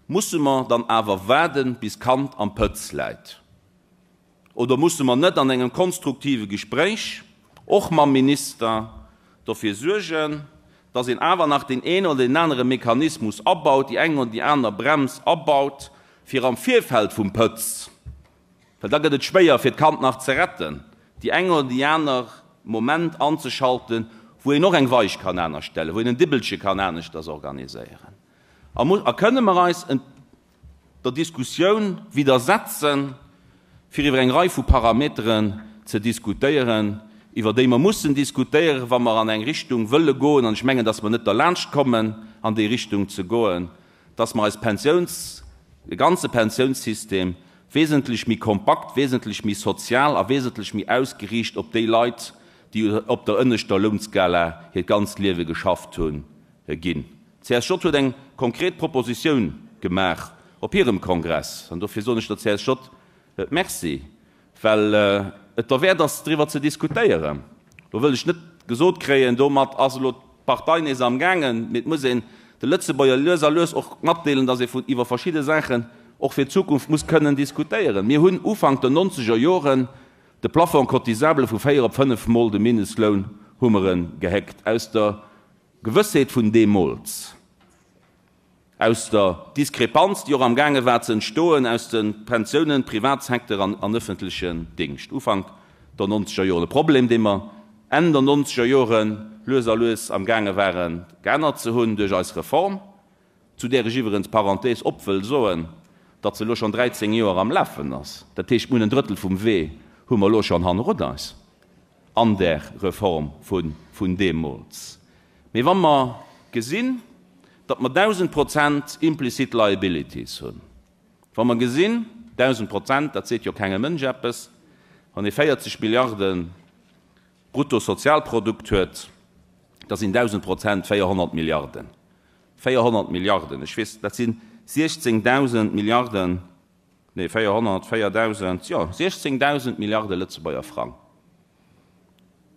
Musse mer dann awer waarden, bis d'Kand am Pëtz läit? Oder musse mer net an engem konstruktive Gespréich, och mam Minister, dofir suergen, dass een awer nach deen een oder deen anere Mechanismus abaut, déi eng oder déi aner Brems abaut, fir am Virfeld vum Pëtz, well da gëtt et schwéier fir d'Kand nach ze retten, déi eng oder déi aner Moment anzeschalten, wou een och eng Weich kann anescht stellen, wou een en Dibbelche kann aneschters organiséieren. A a kënne mer eis en der Diskussioun widdersetzen, fir iwwer eng Rei vu Parameteren ze diskutéieren, iwwer déi mer mussen diskutéieren, wa mer an eng Richtung wëlle goen, an ech mengen, dass mer net derlaanscht kommen, an déi Richtung ze goen, dass mer eis Pensiouns, de ganze Pensiounssystem wesentlech méi kompakt, wesentlech méi sozial a wesentlech méi ausgeriicht op déi Leit, déi op der ënneschter Lounskala hiert ganzt Liewe geschafft hunn, ginn. D'CSJ huet eng konkret Propositioun gemaach op hirem Kongress, an dofir soen ech der CSJ Merci, well et derwäert ass, driwwer ze diskutéieren. Lo wëll ech net gesot kréien, domat ass elo d'Partei nees am gaangen, mee et muss een de Lëtzebuerger lues a lues och matdeelen, datt ee vun iwwer verschidde Saachen och fir d'Zukunft muss kënnen diskutéieren. Mir hunn Ufank der nonzeger Joren de Plafond cotisable vu 4 op 5 Mol de Mindestloun hu mer e gehéckt aus der Gewëssheet vun deemools. Aus der Diskrepanz, déi och am gaange war ze entstoen aus de Pensiounen, Privatsecteur an ëffentlechen Dingscht, Ufank der nonzeger Joren, e Problem, dee mer Enn der nonzeger Jore lues a lues am gaange ware geännert ze hunn duerch eis Reform, zu där ech iwwerens, Parenthèse op, wëll soen, datt se elo schonn 13 Joer am Lafen ass. Dat heescht, mir hunn en Drëttel vum Wee hu mer elo schonn hannerun eis an där Reform vun deemools. Mee wa mer gesinn, datt mer 1.000 Prozent implicit liabilities hunn, wa mer gesinn, 1.000 Prozent, dat seet jo kengem Mënsch eppes, wann ee 40 Milliarde Bruttosozialprodukt huet, da sinn 1.000 Prozent 400 Milliarden. 400 Milliarden, ech weess, dat si 16.000 Milliarden, nee 400, 4.000, jo 16.000 Milliarde Lëtzebuerger Frang.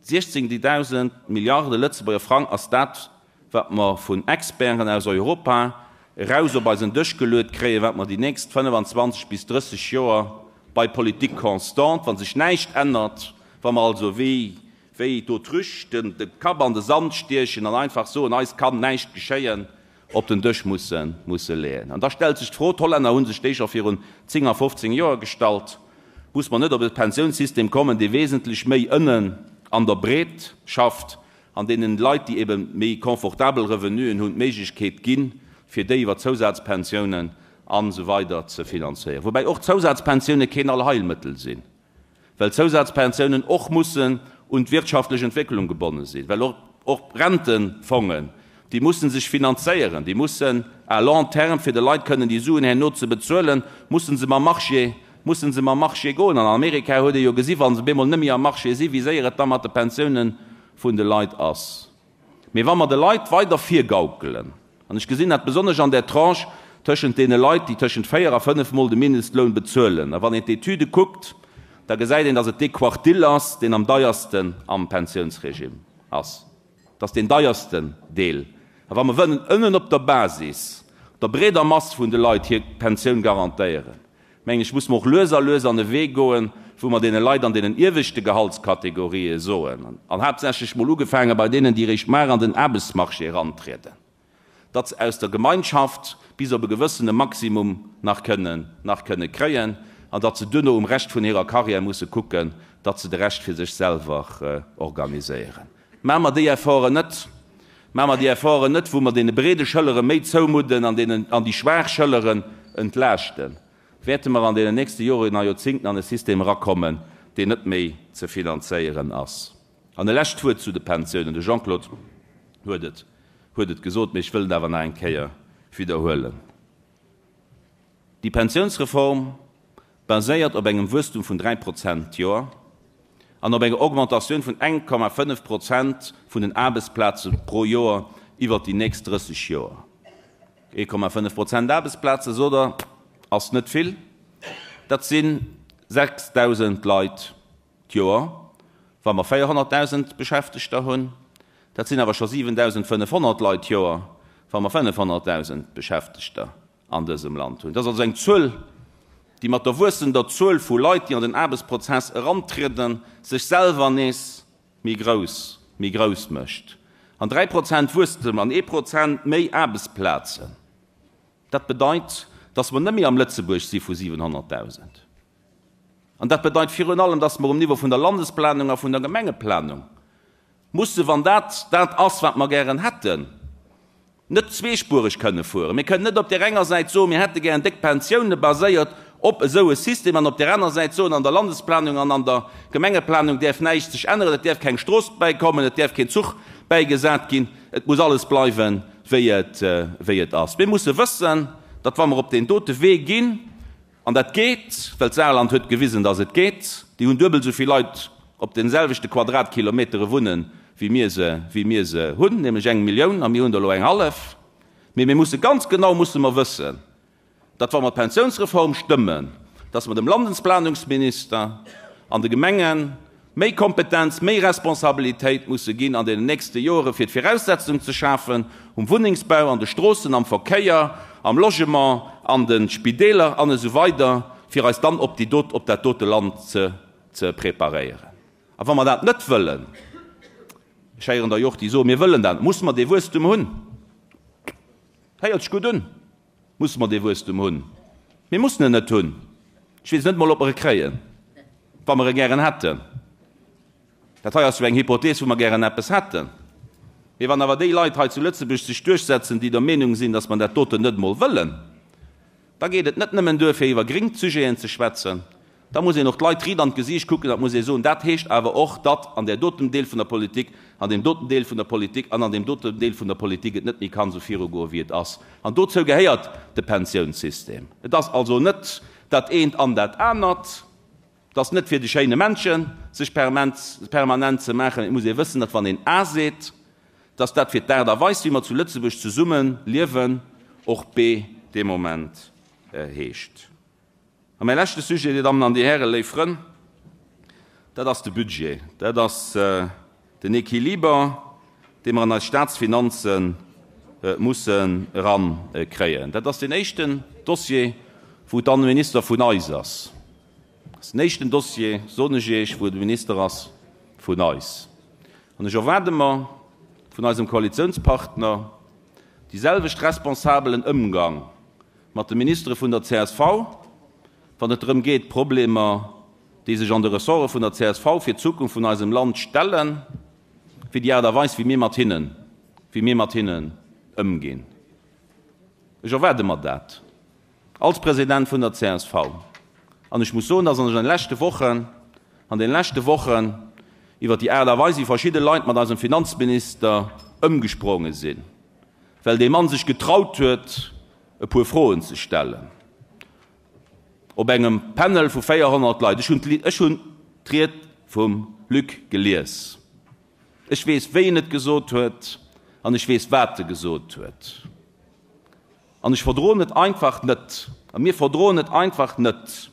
16.000 Milliarde Lëtzebuerger Frang ass dat, wat mer vun Experten aus Europa eraus op eisen Dësch geluet kréien, wat mer déi nächst 25 bis 30 Joer bei Politique constante, wa sech näischt ännert, wa mer also wéi wéi d'Autruche den de Kapp an de Sand stiechen an einfach soen, eis kann näischt geschéien, op den Dësch musse musse leeën. An da stellt sech d'Fro, d'Hollänner hu sech déi scho virun 10 a 15 Joer gestallt, Muss mer net op e Pensiounssystem kommen, dee wesentlech méi ënnen an der Breet schafft an deenen Leit, déi ebe méi confortabel Revenuen hunn, d'Méiglechkeet ginn, fir déi iwwer Zousazpensiounen an esou weider ze finanzéieren? Woubäi och d'Zousazpensioune keen Allheilmëttel sinn. Well Zousazpensiounen och mussen un d'wirtschaftlech Entwécklung gebonne sinn, well och Rentefongen, déi mussen sech finanzéieren, déi mussen à long terme, fir de Leit kënnen déi Suen herno ze bezuelen, mussen se mam Marché, mussen se mam Marché goen. An Amerika huet ee jo gesi wa se bemol net méi am Marché sinn, wéi séier et da mat de Pensiounen vun de Leit ass. Mee wa mer de Leit weider virgaukelen, an ech gesinn dat besonnesch an där Tranche tëschent deene Leit, déi tëschent 4 a 5 Mol de Mindestloun bezuelen, a wann een d'Etüde kuckt, da gesäit een, datt et dee Quartile ass, deen am deiersten am Pensiounsregime ass. Et ass deen deiersten Deel. A wa mer wëllen ënnen op der Basis der breeder Mass vun de Leit hir Pensioun garantéieren, mengen ech, muss mer och lues a lues an e Wee goen, wou mer deene Leit an deenen ieweschte Gehaltskategorië soen, an haaptsächlech mol ugefaange bei deenen, déi eréischt mar an den Aarbechtsmarché erantrieden, datt se aus der Gemeinschaft bis op e gewëssene Maximum nach kënnen, nach kënne kréien, an datt se duerno um Rescht vun hirer Carrière musse kucken, datt se de Rescht fir sech selwer organiséieren. Maache mer déi Efforten net, maache mer déi Efforten net, wou mer deene breede Schëllere méi zoumudden an deenen, an déi schwaach Schëlleren entlaaschten, wäerte mer an deenen nächste Joren a Joerzingten an e System erakommen, deen net méi ze finanzéieren ass. An e lescht Wuert zu de Pensiounen. De Jean-Claude huet et, huet et gesot, mee ech wëll et awer nach eng Kéier widderhuelen. Déi Pensiounsreform baséiert op engem Wuesstum vun 3 Prozent d'Joer an op enger Augmentatioun vun 1,5 Prozent vun den Aarbechtsplaze pro Joer iwwert déi nächst 30 Joer. 1,5 Prozent Aarbechtsplaze, sot Der, ass net vill. Dat si 6.000 Leit d'Joer, wa mer 400.000 Beschäftegter hunn. Dat sinn awer scho 7.500 Leit d'Joer, wa mer 500.000 Beschäftegter an dësem Land hunn. Dat ass also eng Zuel, déi mat der wuessender Zuel vu Leit, déi an den Aarbechtsprozess erantrieden, sech selwer nees méi grouss, méi grouss mécht. An 3 Prozent Wuesstem an 1 Prozent méi Aarbechtsplazen, dat bedeit, dass mer net méi am Lëtzebuerg si vu 700.000. An dat bedeit virun allem, dass mer um Niveau vun der Landesplanung a vun der Gemengeplanung musse, wann dat dat ass, wat mer gären hätten, net zweespuereg kënne fueren. Mir kënnen net op där enger Säit soen, mir hätte gären déck Pensioune baséiert op esou e System, an op där aner Säit soen, an der Landesplanung an an der Gemengeplanung däerf näischt sech änneren, et däerf keng Strooss bäikommen, et däerf keen Zuch bäigesat ginn, et muss alles bleiwen, wéi et, wéi et ass. Mir musse wëssen, datt wa mer op deen dote Wee ginn, An dat geet, well d'Saarland huet gewisen, dass et geet. Déi hunn duebel esou vill Leit op de selwechte Quadratkilometere wunnen, wéi mir se, wéi mir se hunn, nämlech eng Millioun, a mir hunn der elo eng hallef. Mee mir musse ganz genau musse mer wëssen, datt wa mer d'Pensiounsreform stëmmen, datt mer dem Landesplanungsminister an de Gemengen méi Kompetenz, méi Responsabilitéit musse ginn an deenen nächste Joere fir d'Viraussetzung ze schafen um Wunnengsbau, an de Stroossen, am Verkéier, am Logement, an de Spideeler an esou weider, fir eis dann op déi dot, op dat dote Land ze ze preparéieren. A wa mer dat net wëllen, ech héieren der jo och déi soen, mir wëllen dat, musse mer dee Wuesstum hunn. Héiert sech gutt un. Musse mer dee Wuesstum hunn? Mir mussen en net hunn. Ech weess net emol, ob mer e kréien, wa mer e gären hätten. Dat hei ass jo eng Hypothees, wou mer gären eppes hätten. Mee wann awer déi Leit hei zu Lëtzebuerg sech duerchsetzen, déi der Meenung sinn, datt mer dat doten net emol wëllen, da geet et net nëmmen duer, fir iwwer gréng Sujeten ze schwätzen. Da muss een och d'Leit riit an d'Gesiicht kucken, dat muss ee soen, dat heescht awer och, datt an där dotem Deel vun der Politik, an deem doten Deel vun der Politik an an deem doten Deel vun der Politik et net méi kann esou virugoen, wéi et ass. An dozou gehéiert de Pensiounssystem. Et ass also net dat eent an dat anert. Et ass net fir de schéine Männche sech permanent ze maachen. Et muss ee wëssen, datt wann een A seet, datt dat fir d'Aart a Weis, wéi mer zu Lëtzebuerg zesumme liewen, och B dee Moment heescht. A mäi leschte Sujet, Dir Dammen an Dir Hären, léif Frënn, dat ass de Budget. Dat ass den Equiliber, dee mer an eis Statsfinanze mussen erankréien. Dat ass deen éischten Dossier, wou d'Anne Minister vun eis ass. Dat ass den éischten Dossier, soen ech Iech, wou de Minister ass vun eis. An ech erwaarde mer vun eisem Koalitionspartner déi selwecht responsabelen Ëmgang mat de Ministere vun der csv, wann et drëm geet, d'Problemer, déi sech an de Ressorte vun der csv fir d'Zukunft vun eisem Land stellen, wéi déi Aart a Weis, wéi mir mat hinnen, wéi mir mat hinnen ëmginn. Ech erwaarde mer dat als President vun der csv. An ech muss soen, dass an de leschte Wochen. an den leschte Wochen iwwer déi Aart a Weis, wéi verschidde Leit mat eisem Finanzminister ëmgespronge sinn, well dee Mann sech getraut huet, e puer Froen ze stellen op engem Panel vu 400 Leit. Ech hunn ech hunn d'Ried vum Luc gelies. Ech weess, wéi en et gesot huet, an ech weess, wat e gesot huet. An ech verdroen et einfach net, a mir verdroen et einfach net,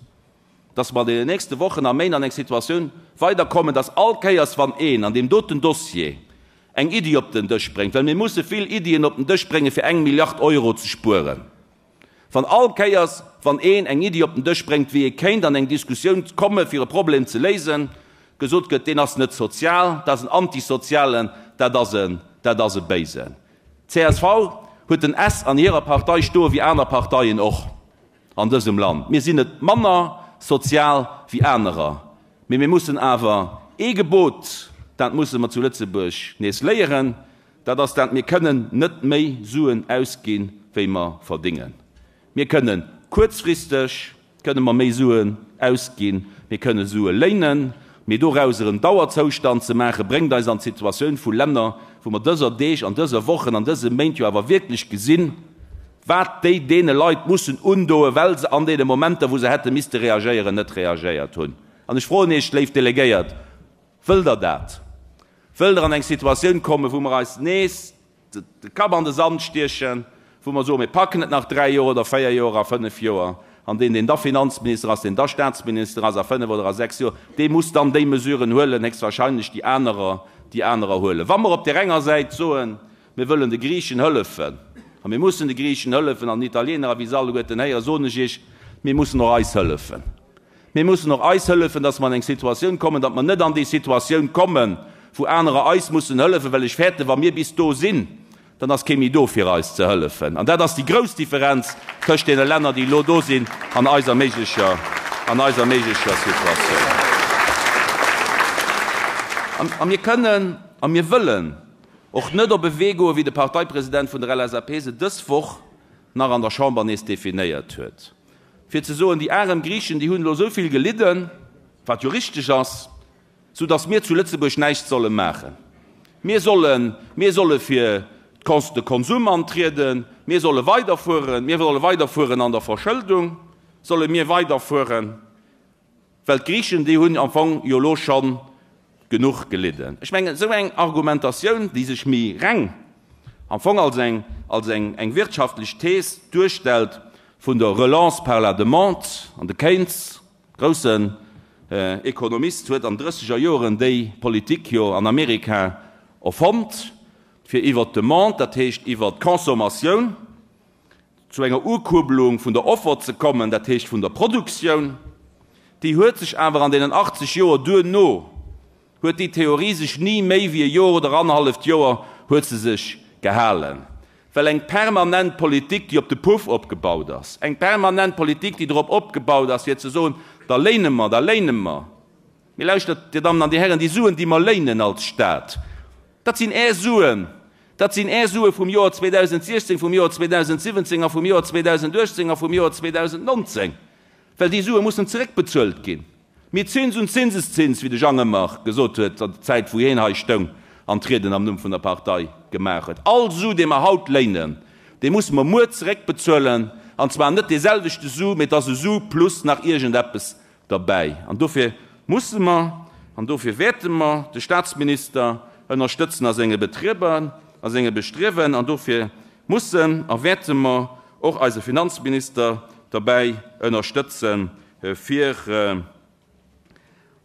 dass mer an deenen nächste Wochen a Méint an eng Situatioun weiderkommen, dass all Kéiers, wann een an deem doten Dossier eng Iddi op den Dësch bréngt, well mir musse vill Iddien op den Dësch bréngen, fir eng Milliard Euro ze spueren, wann all Kéiers, wann een eng Iddi op den Dësch bréngt, wéi ee kéint an eng Diskussioun komme fir e Problem ze léisen, gesot gëtt, deen ass net sozial, dat ass en Antisozialen, dat ass en, dat ass e Béisen. Csv huet den S an hirer Partei stoe wéi aner Parteien och. An dësem Land. Mir sinn net manner sozial wéi anerer, mee mir mussen awer ee Gebot, dat musse mer zu Lëtzebuerg nees léieren, dat ass dat, mir kënnen net méi Suen ausginn, wéi mer verdingen. Mir kënnen kuerzfristeg kënne mer méi Suen ausginn, mir kënne Sue léinen, mee dorauser en Dauerzoustand ze maachen, bréngt eis an d'Situatioun vu Länner, wou mer dëser Deeg an dëser Wochen an dëse Méint jo awer wierklech gesinn, wat déi deene Leit mussen undoen, well se an deene Momenter, wou se hätte misste reagéieren, net reagéiert hunn. An ech froen Iech, léif Delegéiert, Wëllt Der dat? Wëllt Der an eng Situatioun kommen, wou mer eis nees de Kapp an de Sand stiechen, wou mer soen, mir packen et nach dräi Joer oder véier Joer a fënnef Joer, an deen, deen da Finanzminister ass, deen da Statsminister ass a fënnef oder a sechs Joer, dee muss dann déi Mesuren huelen, héchstwahrscheinlech, déi anerer, déi anerer huelen. Wa mer op där enger Säit soen, Mir wëllen de Griichen hëllefen, a mir mussen de Griichen hëllefen an den Italiener a wéi se alleguerten héieren, soen ech Iech, mir mussen och eis hëllefen. Mir mussen och eis hëllefen, datt mer an eng Situatioun kommen, datt mer net an déi Situatioun kommen, wou anerer eis mussen hëllefen, well ech fäerten, wa mir bis do sinn, dann ass kee méi do fir eis ze hëllefen. An dat ass déi grouss Differenz tëscht deene Länner, déi elo do sinn, an eiser méiglecher, an eiser méiglecher Situatioun. A mir kënnen a mir wëllen Och net op e Wee goen, wéi de Parteipresident vun der LSAP se dës Woch nach an der Chamber nees definéiert huet, fir ze soen, déi arem Griichen, déi hunn elo esou vill gelidden, wat jo richteg ass, sou datt mir zu Lëtzebuerg näischt solle maachen. Mir sollen, mir solle fir de Konsum antrieden, mir solle weiderfueren, mir solle weiderfueren an der Verschëldung, solle mir weiderfueren. Well d'Griichen, déi hunn am Fong jo elo scho genuch gelidden. Ech mengen, esou eng Argumentatioun, déi sech méi reng am Fong als eng, als eng, eng wirtschaftlech Thees duerstellt vun der Relance par la demande, an de Keynes, groussen Ekonomist, huet an drësseger Joren déi Politik jo an Amerika erfonnt, fir iwwert d'Demande, dat heescht iwwert d'Consommatioun, zu enger Ukurbelung vun der Offer ze kommen, dat heescht vun der Produktioun, déi huet sech awer an deenen 80 Joer duerno, huet déi Theorie sech ni méi wéi e Joer oder annerhalleft Joer huet se sech gehalen, well eng permanent Politik, déi op de Puff opgebaut ass, eng permanent Politik, déi drop opgebaut ass fir ze soen, da léine mer, da léine mer, Mee lauschtert, Dir Dammen an Dir Hären, déi Suen, déi mer léinen als Stat, dat sinn Är Suen! Dat sinn Är Sue vum Joer 2016, vum Joer 2017 a vum Joer 2018 a vum Joer 2019, well déi Sue mussen zeréckbezuelt ginn. Mee Zins und Zinseszins, wéi de Jang ëmmer gesot huet an der Zäit, wou hien hei stoung an d'Rieden am Numm vun der Partei gemaach huet. All Su, dee mer haut léinen, dee musse mer muer zeréckbezuelen, an zwar net dee selwechte Su, mee et ass e Su plus nach iergendeppes derbäi. An dofir musse mer an dofir wäerte mer de Statsminister ënnerstëtzen a senge Betrieben, a senge Bestriewen. An dofir mussen a wäerte mer och eise Finanzminister derbäi ënnerstëtzen, fir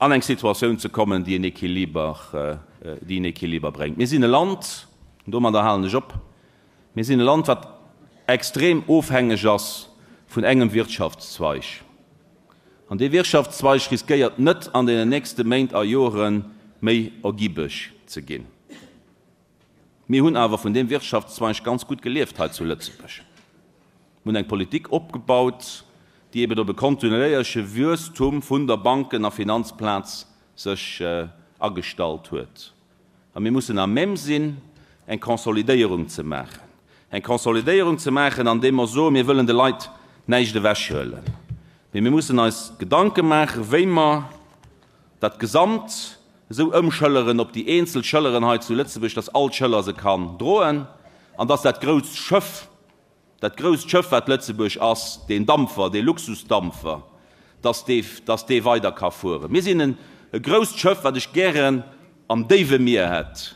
an eng Situatioun ze kommen, déi en Équiliber, déi en Équiliber bréngt. Mir sinn e Land, an domadder halen ech op, mir sinn e Land, wat extrem ofhängeg ass vun engem Wirtschaftszweig. An dee Wirtschaftszweig riskéiert net an deenen nächste Méint a Jore méi ergibeg ze ginn. Mir hunn awer vun deem Wirtschaftszweig ganz gutt gelieft hei zu Lëtzebuerg. Mir hunn eng Politik opgebaut, déi eben op e kontinuéierleche Wuesstum vun der Banken a Finanzplaz sech agestallt huet. A mir mussen à même sinn, eng Consolidéierung ze maachen. Eng Consolidéierung ze maachen, andeem mer soen, mir wëllen de Leit näischt ewechhuelen, mee mir mussen eis Gedanke maachen, wéi mer. dat Gesamt esou ëmschëlleren op déi eenzel Schëlleren hei zu Lëtzebuerg, dass all Schëller se kann droen an dass dat grousst Schëff, dat grousst Schëff, wat Lëtzebuerg ass, deen Dampfer, dee Luxusdampfer, dass dee, dass dee weider ka fueren. Mir sinn e grousst Schëff, wat ech gären am déiwe Mier hätt.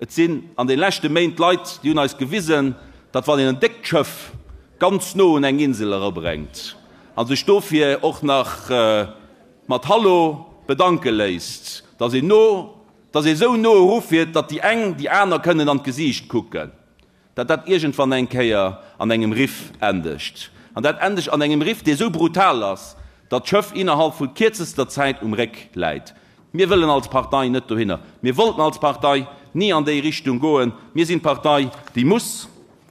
Et sinn an de leschte Méint Leit, déi hunn eis gewisen, datt wann een en déckt Schëff ganz no un eng Insel erabrengt a sech dofir och nach mat Hallo bedanke léisst, datt een no, datt ee sou no erufiert, datt déi eng déi aner kënnen an d'Gesiicht kucken. Datt dat iergendwann eng Kéier an engem Riff endegt. An dat endegt an engem Riff, dee sou brutal ass, datt d'Schëff innerhalb vu kierzester Zäit um Réck läit. Mir wëllen als Partei net dohinner. Mir wollten als Partei ni an déi Richtung goen. Mir sinn d'Partei, déi muss,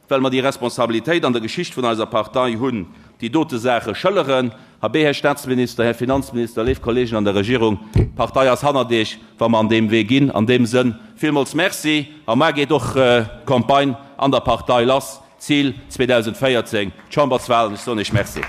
well mer déi Responsabilitéit an der Geschicht vun eiser Partei hunn, déi dote Saache schëlleren. Abee, Här Statsminister, Här Finanzminister, léif Kollegen an der Regierung, d'Partei ass hannert Iech, wa mer an deem Wee ginn. An deem Sënn villmools Merci. A mar geet och d'Campagne an der Partei lass, Zil 2014, d'Chamberswahlen. Ech soen Iech Merci.